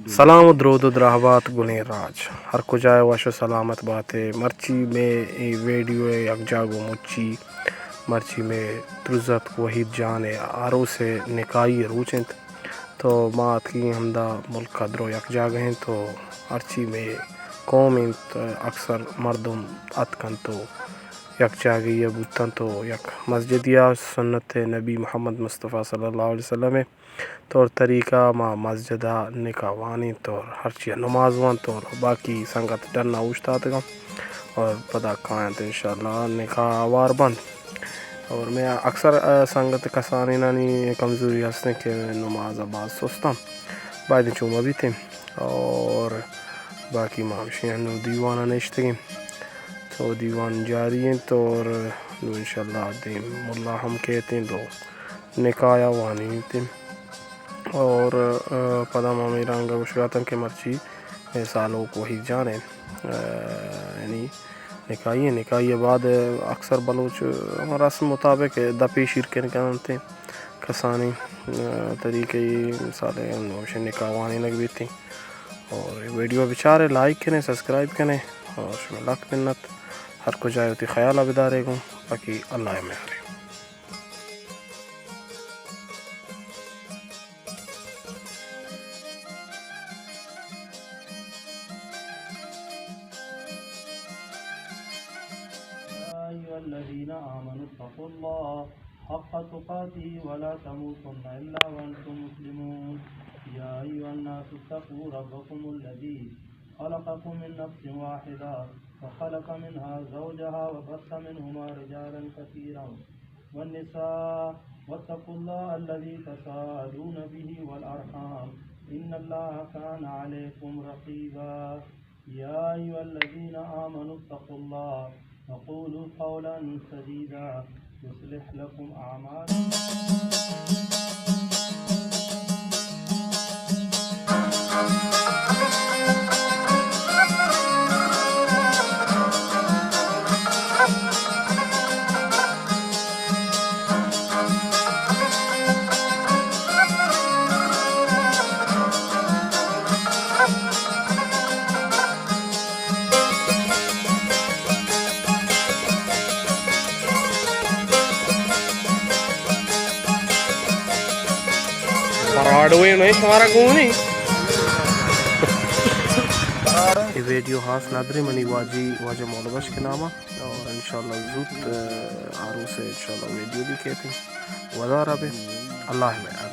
سلام و درود و دراہ بات گلیں راج، ہر کجا ئے وش و سلامت بات ئے۔ مرچی مئے اے ویڈیو ءِ یک جاگہ مچی، مرچی مئے درزتک وحید جان ءِ آروس ءِ نکاحی روچ انت، تو ما اتکگیں ہمدا ملک ءَ درو یک جاگہ انت تو ہرچی مئے قوم انت، اکثر مردم اتکنت و یک جاگہی ءَ بوتنت و یک مسجدی ءَ سنت نبی محمد مصطفی صلی اللہ علیہ وسلم ءِ طور طریقہ ما مسجد ءَ نکاح وانینت اور ہرچی ءَ نماز وانت اور باقی سنگت ڈن ءَ اوشتاتگاں اور پدا کاینت انشاءاللہ نکاح آوار بنت۔ اور مئے اکثر، آ، سنگت کسانینانی کمزوری ہستیں کہ نماز ءَ باز سستاں، باید چو مہ بیتیں۔ اور باقی ما ہمشی انو دیوان ءَ نشتگیں، تو دیوان جاری انت اور نو انشاءاللہ دیم ملا ہم کیتیں دو نکاح ءَ وانینتیں۔ اور، آ، پدا ما ہمے رنگ ءَ گوشگاتاں کہ مرچی اے سالوک وحید جان ءِ، آ، یعنی نکاحی ءِ، نکاحی ءَ بعد اکثر بلوچ ہما رسم مطابق دپے شیر کن کننت کسانیں، آ، طریقہ ءَ مثال ءَ نوش نکاح وانینگ بیتیں۔ اور اے ویڈیو ءَ بچارے، لائک کنے، سبسکرائب کنے اور شمئے لک منت۔ ہر کجا ئے وتی خیال ءَ بدارے گوں، باقی اللہ ءِ میارے۔ يا أيها الذين آمنوا اتقوا الله حق تقاته ولا تموتن إلا وأنتم مسلمون. يا أيها الناس اتقوا ربكم الذي خلقكم من نفس واحدة وخلق منها زوجها وبث منهما رجالا كثيرا والنساء واتقوا الله الذي تساءلون به والأرحام إن الله كان عليكم رقيبا. يا أيها الذين آمنوا اتقوا الله وقولوا قولا سديدا يصلح لكم أعمالكم. پراڈوے نہیں شمارا گونی۔ اے ویڈیو ہاس ندرے منی واجی واجہ مولو بخش کے نامہ اور انشاءاللہ زوت، آ، آروس انشاءاللہ ویڈیو بھی کہتے ہیں۔ ودار ابے اللہ میں۔